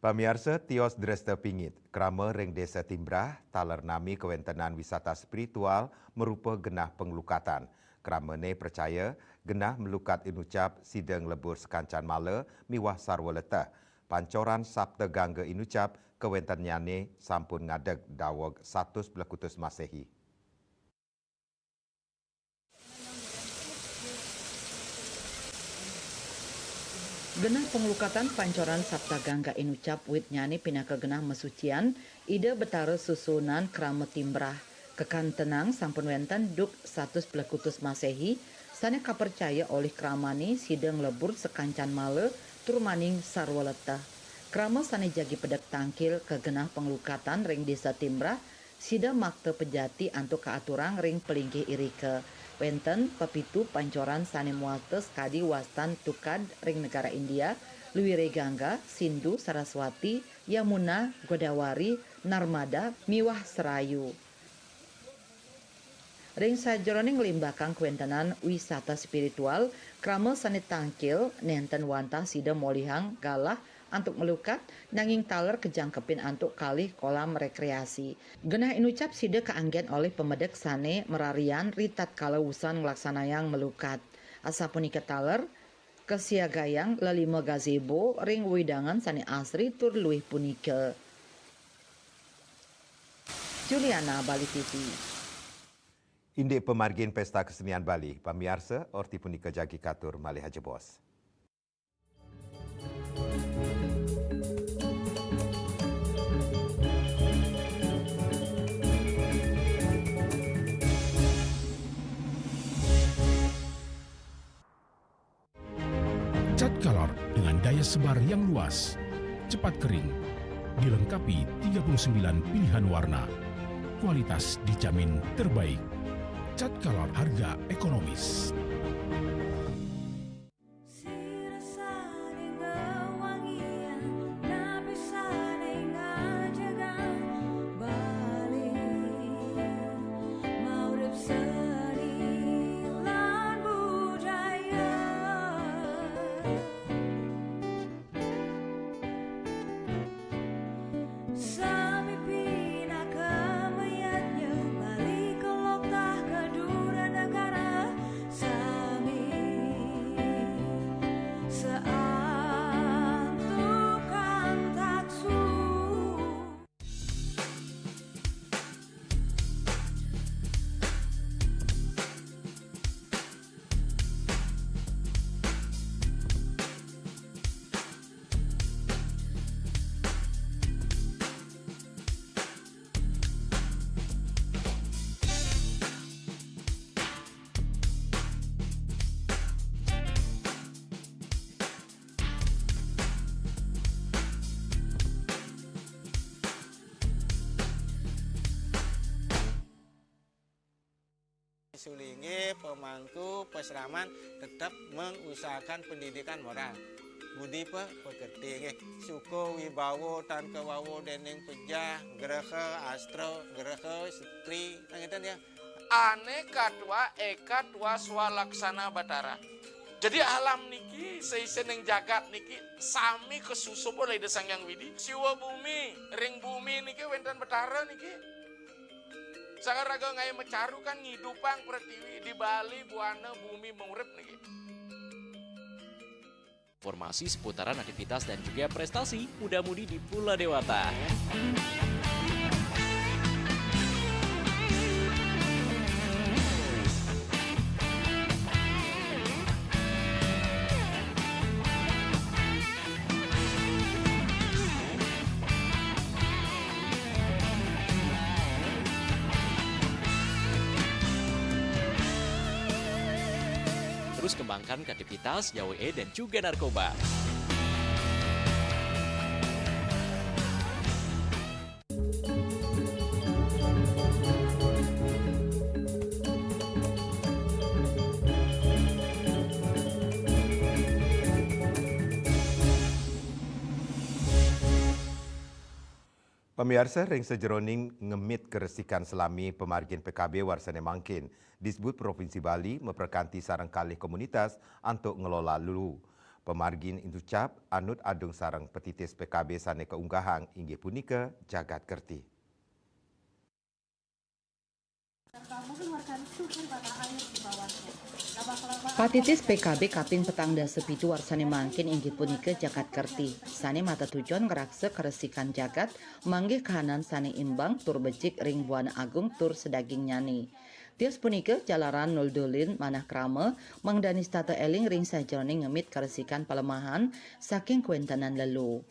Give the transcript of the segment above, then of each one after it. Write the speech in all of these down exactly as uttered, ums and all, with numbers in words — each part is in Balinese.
Pamiarsa, tios dresta pingit, krama ring Desa Timbrah taler nami kawentenan wisata spiritual marupa genah panglukatan. Kramané pracaya genah malukat inucap sida nglebur sakancan mala miwah sarwa leteh. Pancoran Sapta Gangga inucap kawentenannyané sampun ngadeg daweg satus plekutus Maséhi. Genah panglukatan pancoran Sapta Gangga inucap witnyané pinaka genah masucian Ida Betara susunan krama timbrah. Kakantenang sampun wénten duk satus plekutus Maséhi, sané kapercaya olih kramané sida nglebur sakancan mala tur maning sarwa leteh. Krama sané jagi pedek tangkil ka genah panglukatan ring Desa Timbrah, sida makta pejati antuk kaaturang ring palinggih irika. Wénten pepitu pancoran sané mawasta sakadi wastan tukad ring negara India, Luire Gangga, Sindhu, Saraswati, Yamuna, Godavari, Narmada, miwah Serayu. Ring sajeroning nglimbakang kawéntenan wisata spiritual, krama sané tangkil, nénten wantah sida molihang galah antuk malukat, nanging taler kajangkepin antuk kalih kolam rekreasi. Genah inucap sida kaanggén olih pamedek sané mararian ritatkala wusan nglaksanayang malukat. Asapunika taler, kasiagayang lelima gazebo ring wewidangan sané asri tur luih punika. Juliana, Bali T V. Indik pamargin Pesta Kesenian Bali, pamiarsa, orti punika jagi katur malih ajebos. Cat Color dengan daya sebar yang luas, cepat kering, dilengkapi tiga puluh sembilan pilihan warna. Kualitas dijamin terbaik. Cat Color, harga ekonomis. Sami pinaka mayadnya, balik ka loktah ka dura negara, sami saantukan taksu. Sulinggih, pemangku, pesraman tetap mengusahakan pendidikan moral. Budi pe-, pekerti nggih. Suka wibawa tan kawawa dening pejah, graha, astra, graha, setri, nah, ngeten ya. Ane katwa eka twa swalaksana Batara. Jadi alam niki, seisening jagat niki, sami kasusup olih Ida Sang Hyang Widi. Siwa bumi, ring bumi niki wenten Batara niki. Sang raga ngae macaru kan ngidupang pretiwi, di Bali buana bumi murip niki. Informasi seputaran aktivitas dan juga prestasi muda-mudi di Pula Dewata. Terus kembangkan kreativitas, gawe dan juga narkoba. Pamiarsa, ring sajeroning ngemit karesikan salami pamargin P K B warsane mangkin, Disbud Provinsi Bali maprakanti sareng kalih komunitas antuk ngelola luu. Pamargin inucap anut adung sareng patitis P K B sane kaunggahang inggih punika jagat kerti. Patitis P K B kaping petang dasa pitu warsane mangkin inggih punika jagat kerti, sane matetujon ngraksa karesikan jagat manggih kahanan sane imbang tur becik ring buana agung tur sadagingnyane. Tios punika jalaran nuldulin manah krama mangdani setata eling ring sajeroning ngemit karesikan palemahan saking kawentenan lelu.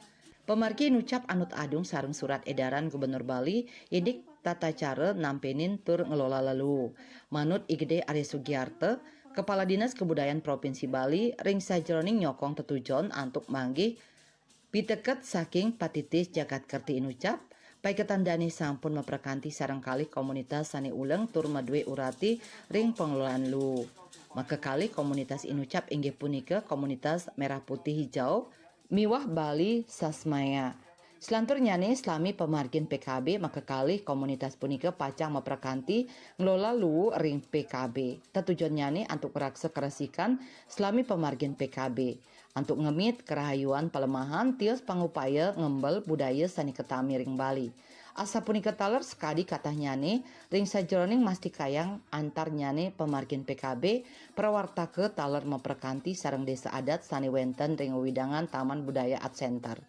Pamargi inucap anut adung sareng surat edaran Gubernur Bali indik tata cara nampenin tur ngelola lelu. Manut I Gede Arya Sugiarto, Kepala Dinas Kebudayaan Provinsi Bali, ring sajeroning nyokong tetujon antuk manggih piteket saking patitis jagat kerti inucap, paiketan dane sampun maprakanti sareng kalih komunitas sane uleng tur madue urati ring pangelolaan lelu. Makakalih komunitas inucap inggih punika komunitas Merah Putih Hijau miwah Bali Sasmaya. Selanturnyane, salami pamargin P K B, makakalih komunitas punika pacang maprakanti ngelola lelu ring P K B. Tetujonnyane antuk ngraksa karesikan salami pamargin P K B. Antuk ngemit karahayuan palemahan tios pangupaya ngembel budaya sane katami ring Bali. Asapunika taler sakadi katahnyane ring sajeroning mastikayang antarnyane pamargin P K B prawartaka taler maprakanti sareng desa adat sane wenten ring wewidangan Taman Budaya Art Center.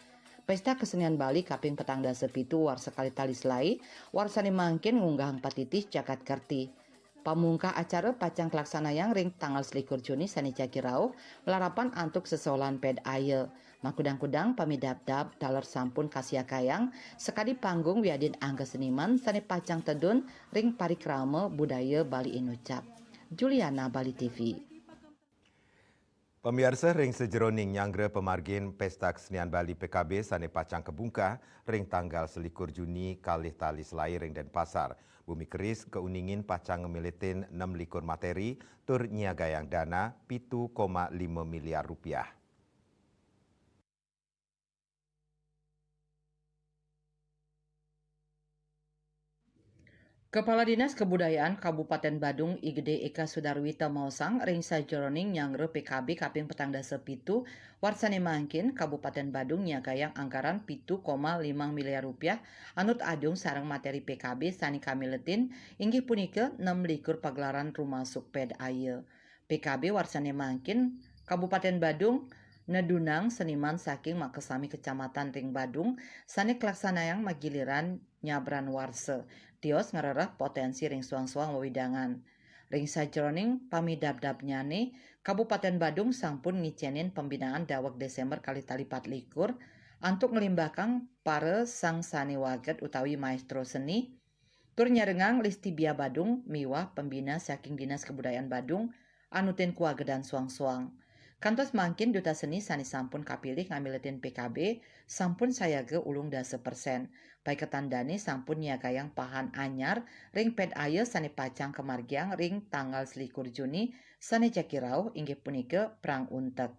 Pesta Kesenian Bali kaping petang dasa pitu warsa kalih tali selae, warsane mangkin ngunggahang patitis jagat kerti. Pamungkah acara pacang kalaksanayang ring tanggal selikur Juni sane jagi rauh, malarapan antuk sesolahan P D A Y A. Makudang-kudang pamidabdab taler sampun kasiakayang sakadi panggung wiadin angga seniman sane pacang tedun ring parikrama budaya Bali inucap. Juliana, Bali T V. Pamiarsa, ring sajeroning nyanggra pamargin Pesta Kesenian Bali P K B sane pacang kabungkah ring tanggal selikur Juni kalih tali selae ring Denpasar, Bumi Keris kauningin pacang ngamilitin nem likur materi tur nyiagayang dana pitu koma lima miliar rupiah. Kepala Dinas Kebudayaan Kabupaten Badung, I Gede Eka Sudarwita maosang, ring sajeroning nyanggra P K B kaping petang dasa pitu, warsane mangkin Kabupaten Badung nyiagayang anggaran pitu koma lima miliar rupiah anut adung sareng materi P K B sane kamiletin inggih punika nem likur pagelaran rumasuk P D A Y A. P K B warsane mangkin, Kabupaten Badung nedunang seniman saking makasami kecamatan ring Badung sane kalaksanayang magiliran nyabran warsa, tios ngrereh potensi ring suang-suang wewidangan. Ring sajeroning pamidabdabnyane, Kabupaten Badung sampun ngicenin pembinaan daweg Desember kalih tali patlikur antuk nglimbakang para sang sane waget utawi maestro seni, tur nyarengang Listibia Badung miwah pembina saking Dinas Kebudayaan Badung anutin kuagedan suang-suang. Kantos mangkin duta seni sane sampun kapilih ngamiletin P K B sampun sayaga ulung dasa persen. Paiketan dane sampun nyiagayang pahan anyar ring P D A Y A sane pacang kamargiang ring tanggal selikur Juni sane jagi rauh inggih punika Prang Untek.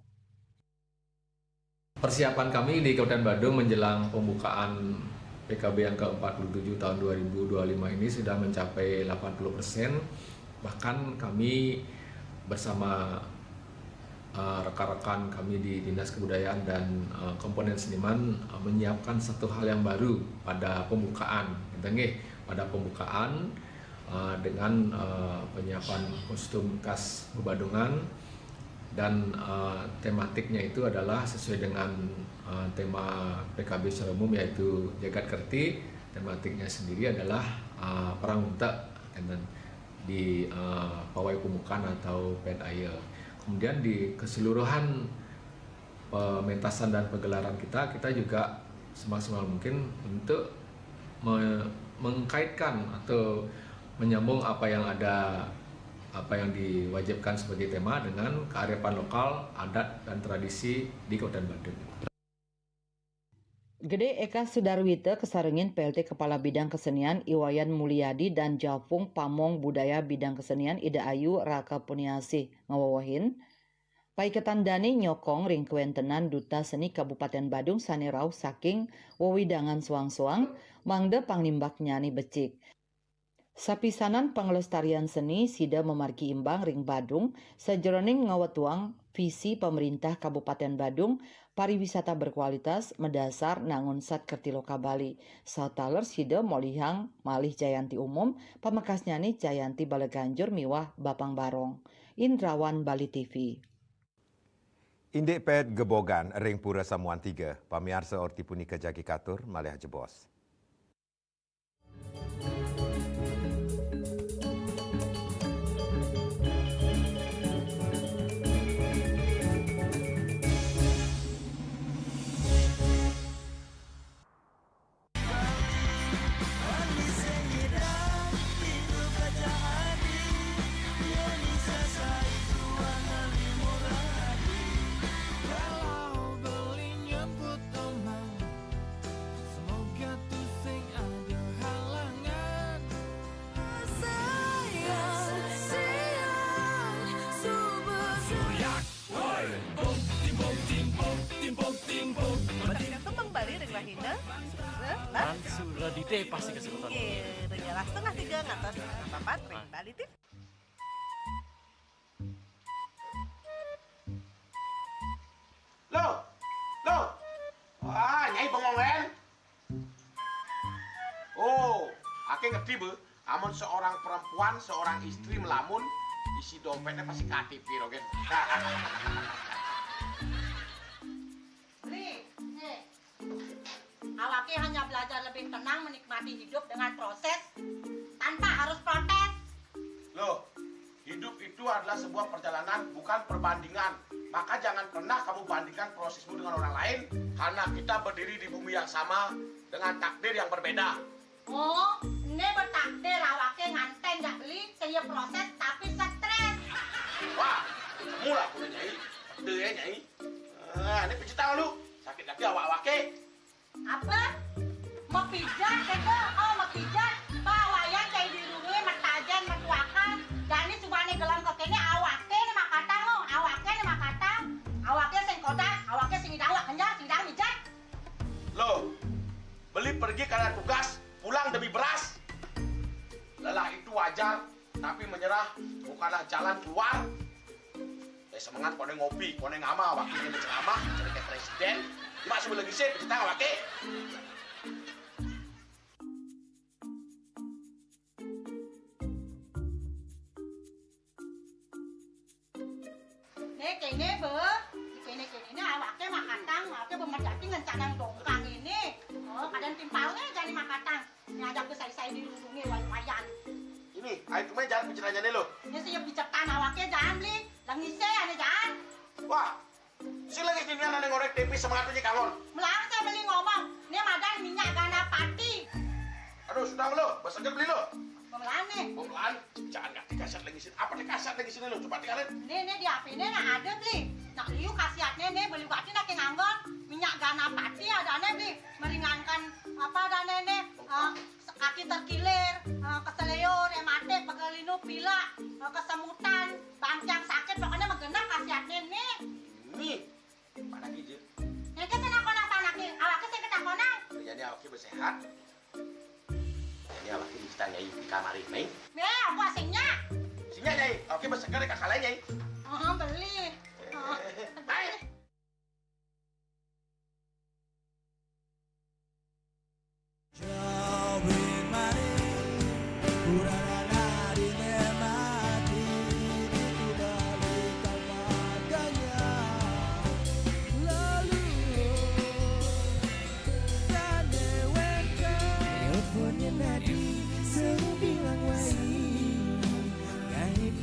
Persiapan kami di Kabupaten Badung menjelang pembukaan P K B yang ke empat puluh tujuh tahun dua ribu dua puluh lima ini sudah mencapai delapan puluh persen. Bahkan kami bersama, eh, rekan-rekan kami di Dinas Kebudayaan dan, eh, komponen seniman, eh, menyiapkan satu hal yang baru pada pembukaan, gitu nggih, pada pembukaan, eh, dengan, eh, penyiapan kostum khas bebadungan dan, eh, tematiknya itu adalah sesuai dengan, eh, tema P K B secara umum, yaitu Jagat Kerti. Tematiknya sendiri adalah, eh, Perang Untek, enten di, eh, Pawai Pembukaan atau P D A Y A. Kemudian di keseluruhan pementasan dan pegelaran kita, kita juga semaksimal mungkin untuk me-, mengkaitkan atau menyambung apa yang ada, apa yang diwajibkan sebagai tema dengan kearifan lokal, adat, dan tradisi di Kabupaten Badung. Gede Eka Sudarwita kasarengin P L T Kepala Bidang Kesenian Iwayan Mulyadi dan Japung Pamong Budaya Bidang Kesenian Ida Ayu Raka Puniasih ngawewehin, paiketan dane nyokong ring kawentenan duta seni Kabupaten Badung sane rauh saking wewidangan suang-suang, mangda panglimbaknyane becik. Sapisanan panglestarian seni sida mamargi imbang ring Badung, sajeroning ngawetuang visi Pamerintah Kabupaten Badung, pariwisata berkualitas madasar nangun sat kerti loka Bali. Sataler sida molihang malih jayanti umum, pamekasnyane jayanti Baleganjur miwah Bapang Barong. Indrawan, Bali T V. Indik pet gebogan ring Pura Samuan Tiga, pamiarsa, orti punika jagi katur malih jebos. Tembang Bali ring rahina Selasa, Lan Suradite pasti kesebutan. Nggih, ring setengah tiga ngantos setengah papat ring Bali T V. Loh, loh. Wah, Nyai bengong, Len. Oh, ake ngerti, Bu. Amun seorang perempuan, seorang istri melamun, isi dompetnya pasti K T P, rogen. Beli, eh, awake hanya belajar lebih tenang menikmati hidup dengan proses tanpa harus protes. Loh, hidup itu adalah sebuah perjalanan, bukan perbandingan. Maka jangan pernah kamu bandingkan prosesmu dengan orang lain, karena kita berdiri di bumi yang sama dengan takdir yang berbeda. Oh, ene bertakdir awake nganten jak Beli, sing ya proses tapi stres. Wah, ketemu lah aku, Nyai. Pede ya, Nyai. Ah, ini pijit tangan lu. Sakit lagi awak-awake. Apa? Mapijat kata? Oh, mapijat. Bawayan cai di rumah, matajen, matuakan. Jani subane gelam ke kene, awake ne makatang lo, awake ne makatang. Awake sing kodak, awake sing idang, wak kenyang, sing idang mijat. Loh, Beli pergi karena tugas, pulang demi beras. Lelah itu wajar, tapi menyerah bukanlah jalan keluar. Eh, semangat, kono ngopi, kono ngama, wakilnya berceramah, cerita presiden. Cuma sebelum lagi sih, cerita wakil. Nih, kene, Be. Kene, kene, ini awake makatang, awake bemerjati ngencanang dongkang ini. Oh, kadang timpalnya jani makatang. Ngajak besai-sai di lubunge wayan. Ini, ayo kemana jalan pencelanjane lo? Ini sih picetan awake jalan Beli. Lengise ane jalan. Wah, si lagi sini ane ngorek tempe semangat aja kangon. Melarang saya Beli ngomong, ini madan minyak ganapati. Aduh, sudah lo, beseger Beli lo. Pemelaan nih. Pemelaan, jangan ngerti kasar lagi sini. Apa nih kasar lagi sini lo? Coba tinggalin. Nih, nih di H P-ne nah ada Beli. Nak liu khasiatnya nih, Beli batin nak nganggon minyak ganapati adane Beli. Meringankan apa adane nih? Eh, kaki terkilir, eh, keseleo, rematik, pegal linu, pilek, eh, kesemutan, bangkiang sakit, pokoknya magenep khasiatnya nih. Nih, mana gigi? Yang ke sana kono sana ki, awake sing ketakonan. Jadi awake bersehat. Jadi awake di kita Nyai di kamar ini. Nih, aku asingnya. Singnya Nyai, awake berseger kakak lain Nyai. Oh, Beli. Oh. Hai.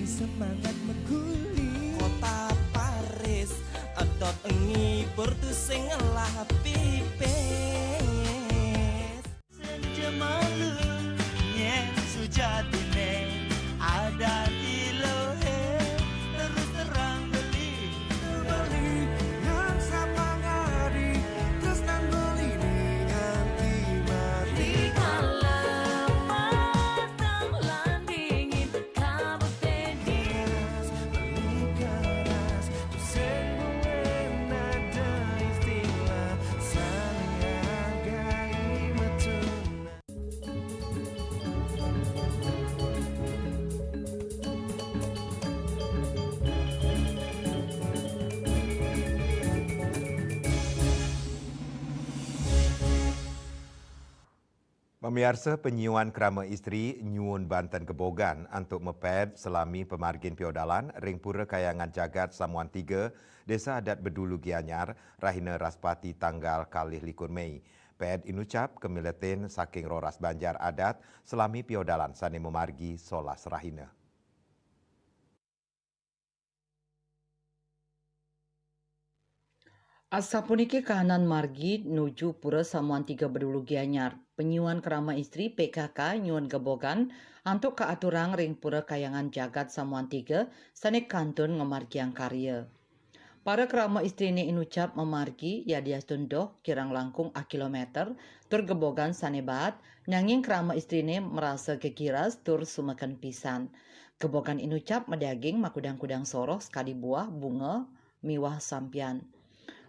Semangat mengguling. Kota Paris, otot ngibur tu sing ngelah pipis. Senja malu, yen sujatine ada ilohe, terus terang Beli. Beli, nang sapa ngari, terus nang Beli ni nganti mati. Di kala matang lan dingin, Pamiarsa, penyuan krama istri nyuun banten gebogan antuk meped selami pemargin piodalan ring Pura Kayangan Jagat Samuan Tiga, Desa Adat Bedulu Gianyar, rahina Raspati tanggal kalih likur Mei. Ped inucap kamiletin saking roras banjar adat selami piodalan sane mamargi solas rahina. Asapuniki kahanan margi nuju Pura Samuan Tiga Bedulu Gianyar. Penyuan krama istri P K K nyuun gebogan antuk kaaturang ring Pura Kayangan Jagat Samuan Tiga sane kantun ngamargiang karya. Para krama istrine inucap mamargi yadiastun doh kirang langkung akilometer tur gebogan sane baat, nanging krama istrine marasa gegiras tur sumeken pisan. Gebogan inucap madaging makudang-kudang soroh sakadi buah, bunga, miwah sampian.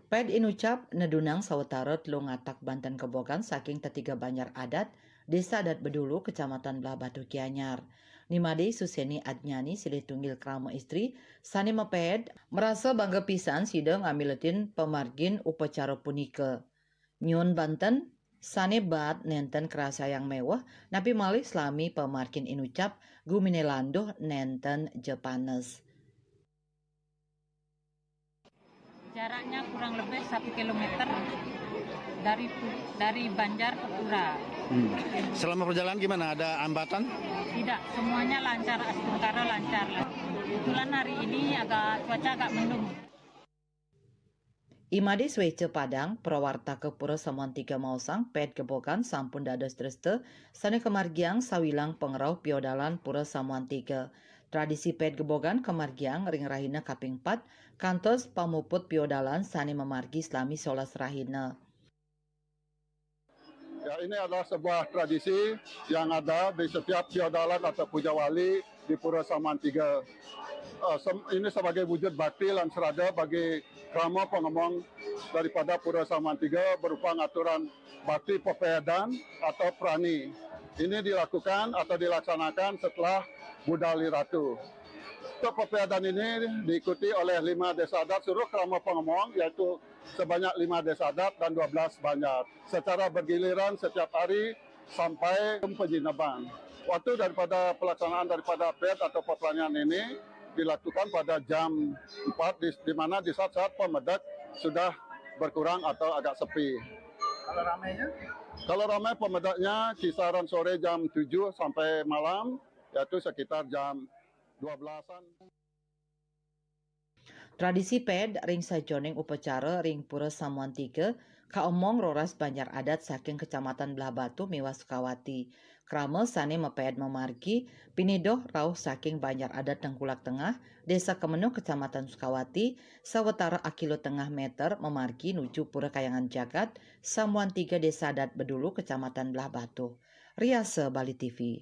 Ped inucap nedunang sawatara telung atak banten gebogan saking tetiga banjar adat, Desa Adat Bedulu, Kecamatan Blahbatuh Gianyar. Nimade Suseni Adnyani, silih tunggil krama istri sane maped, marasa bangga pisan sida ngamiletin pamargin upacara punika. Nyuun banten sane baat nenten karasayang meweh, napi malih salami pamargin inucap gumine landuh nenten ja panes. Jaraknya kurang lebih satu kilometer dari pu-, dari Banjar ke Pura. Hmm. Selama perjalanan gimana? Ada hambatan? Tidak, semuanya lancar, astungkara lancar lah. Kebetulan hari ini agak, cuaca agak mendung. Imade Sweca Padang, prawartaka Pura Samuan Tiga maosang, ped gebogan sampun dados dresta sane kamargiang sawilang pangrauh piodalan Pura Samuan Tiga. Tradisi ped gebogan kamargiang ring rahina kaping pat, kantos pamuput piodalan sane mamargi salami solas rahina. Ya, ini adalah sebuah tradisi yang ada di setiap piodalan atau puja wali di Pura Samuan Tiga. Eh, sem-, ini sebagai wujud bakti lan srada bagi krama pangemong daripada Pura Samuan Tiga berupa ngaturan bakti pepedan atau prani. Ini dilakukan atau dilaksanakan setelah Budali Ratu. Untuk pepedan ini diikuti oleh lima desa adat seluruh krama pangemong, yaitu sebanyak lima desa adat dan dua belas banjar, secara bergiliran setiap hari sampai pejineban. Waktu daripada pelaksanaan daripada ped atau peperangan ini dilakukan pada jam empat, di, di mana di saat-saat pemedek sudah berkurang atau agak sepi. Kalau ramainya? Kalau ramai pemedeknya kisaran sore jam tujuh sampai malam, yaitu sekitar jam dua belasan. Tradisi ped ring sajoning upacara ring Pura Samuan Tiga kaemong roras banjar adat saking Kecamatan Blahbatuh miwah Sukawati. Krama sane maped mamargi pinidoh rauh saking banjar adat Tengkulak Tengah, Desa Kemenuh, Kecamatan Sukawati, sawatara akilo tengah meter mamargi nuju Pura Kayangan Jagat Samuan Tiga, Desa Adat Bedulu, Kecamatan Blahbatuh. Riasa Bali T V.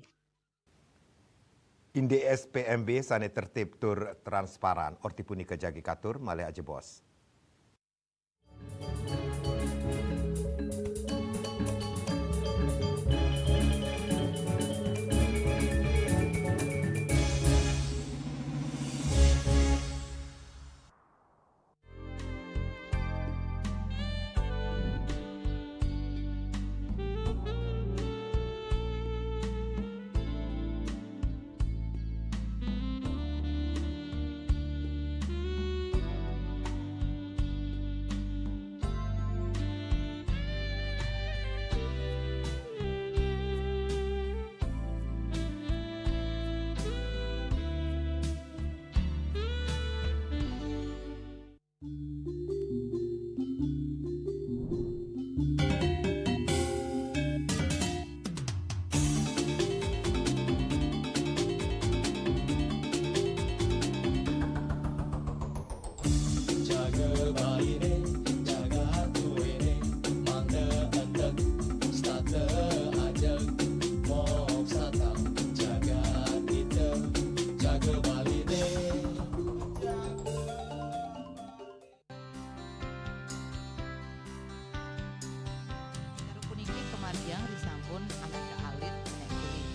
Indik S P M B sane tertib tur transparan, orti punika jagi katur malih ajebos. Jaga baline, jaga tuene, mangda entek, stata ajeg, mok satang, jaga ita, jaga baline. Sapuniki kamargiang risampun aneka alit menek kulit.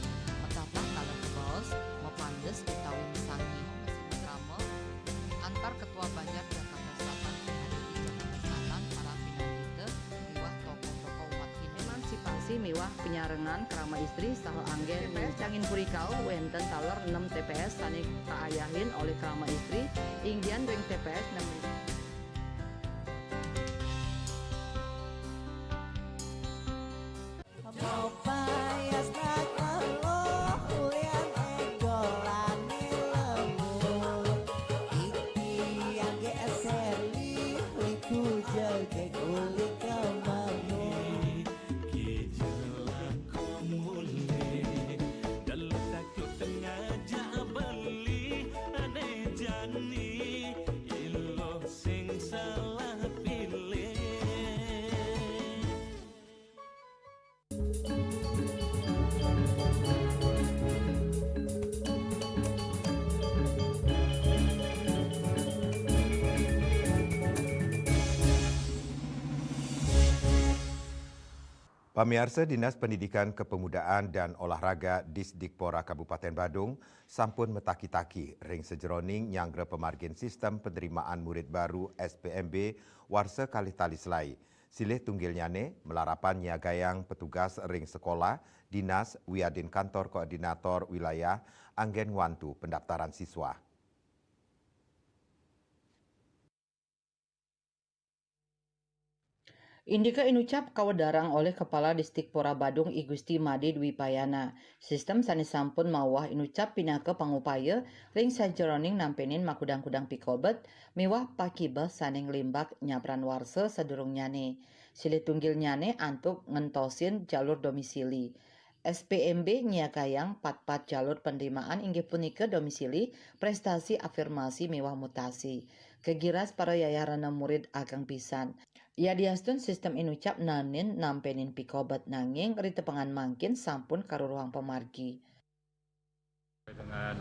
Makaplah taler kabaos, mapandes utawi masangi. Mesin drama antar Ketua Banjar Jakarta Selatan, P H D I Jakarta Selatan, para pinandita, miwah tokoh-tokoh umat Hindu. Emansipasi miwah penyarengan krama istri saha anggen. T P S Cangin Purikau wenten taler enem T P S sane kaayahin olih krama istri, inggihan ring T P S enem. Pamiarsa, Dinas Pendidikan Kepemudaan dan Olahraga Disdikpora Kabupaten Badung sampun mataki-taki ring sajeroning nyanggra pamargin sistem penerimaan murid baru S P M B warsa kalih tali selai. Silih tunggilnyane malarapan nyiagayang petugas ring sekolah, dinas, wiadin kantor koordinator wilayah anggen ngwantu pendaptaran siswa. Indika inucap kawedarang olih Kepala Disdikpora Badung I Gusti Made Dwipayana. Sistem sane sampun mauwah inucap pinaka pangupaya ring sajeroning nampenin makudang-kudang pikobet miwah pakibeh sane nglimbak nyabran warsa sadurungnyane. Silih tunggilnyane antuk ngentosin jalur domisili. S P M B nyiagayang patpat jalur penerimaan, inggih punika domisili, prestasi, afirmasi, miwah mutasi. Kagiras para yayarana murid ageng pisan. Yadiastun sistem inucap naenin nampenin pikobet, nanging ritepengan mangkin sampun karuruhang pamargi. Dengan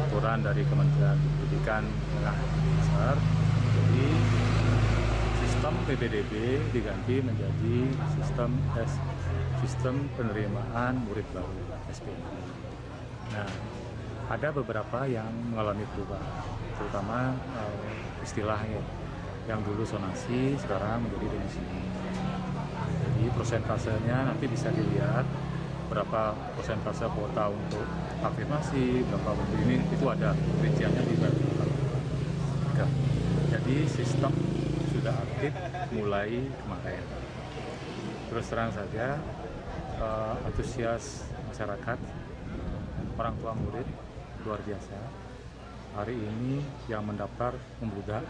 aturan dari Kementerian Pendidikan Menengah Dasar, jadi sistem P P D B diganti menjadi sistem S, sistem penerimaan murid baru, S P M. Nah, ada beberapa yang mengalami perubahan, terutama eh, istilahnya yang dulu zonasi sekarang menjadi domisili. Jadi persentasenya nanti bisa dilihat berapa persentase kuota untuk afirmasi, berapa untuk ini, itu ada rinciannya di web. Oke. Jadi sistem sudah aktif mulai kemarin. Terus terang saja, eh, antusias masyarakat, orang tua murid luar biasa. Hari ini yang mendaftar membludak,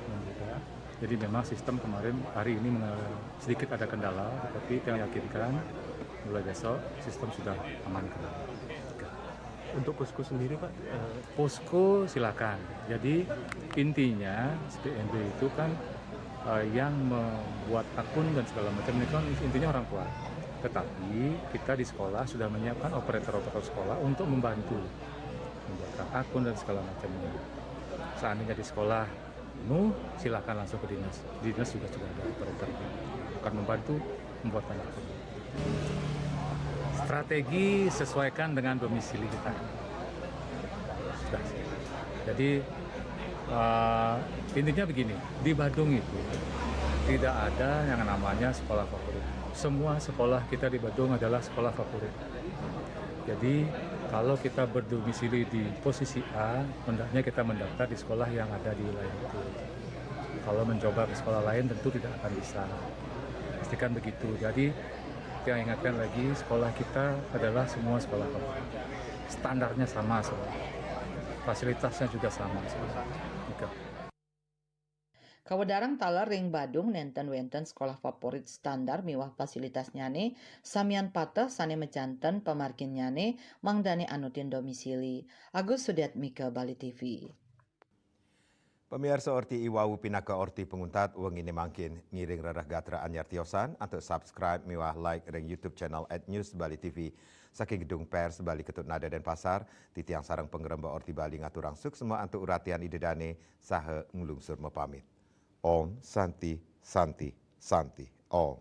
membludak. Jadi memang sistem kemarin, hari ini mengalami sedikit ada kendala, tetapi kita yakinkan mulai besok sistem sudah aman kembali. Untuk posko sendiri, Pak, eh, posko silakan. Jadi intinya S P M B itu kan eh, yang membuat akun dan segala macam ini kan intinya orang tua. Tetapi kita di sekolah sudah menyiapkan operator-operator sekolah untuk membantu membuatkan akun dan segala macamnya. Seandainya di sekolah penuh, silakan langsung ke dinas. Dinas juga sudah ada operator yang akan membantu membuatkan akun. Strategi sesuaikan dengan domisili kita. Sudah. Jadi eh, intinya begini, di Badung itu tidak ada yang namanya sekolah favorit. Semua sekolah kita di Badung adalah sekolah favorit. Jadi kalau kita berdomisili di posisi A, hendaknya kita mendaftar di sekolah yang ada di wilayah itu. Kalau mencoba ke sekolah lain tentu tidak akan bisa. Pastikan begitu. Jadi kita ingatkan lagi, sekolah kita adalah semua sekolah favorit. Standarnya sama semua. Fasilitasnya juga sama semua. Gitu. Kawedarang taler ring Badung nenten wenten sekolah favorit standar miwah fasilitasnyane, samian pateh sane majanten pamarginnyane mangdane anutin domisili. Agus Sudiatmika, Bali T V. Pamiarsa, orti iwau pinaka orti panguntat wengine mangkin. Ngiring rereh gatra anyar tiosan antuk subscribe miwah like ring YouTube channel at News Bali T V. Saking Gedung Pers Bali Ketut Nada Denpasar, titiang sareng pangremba Orti Bali ngaturang suksma antuk uratian Ida dane saha nglungsur mapamit. Om Santi, Santi, Santi, Om.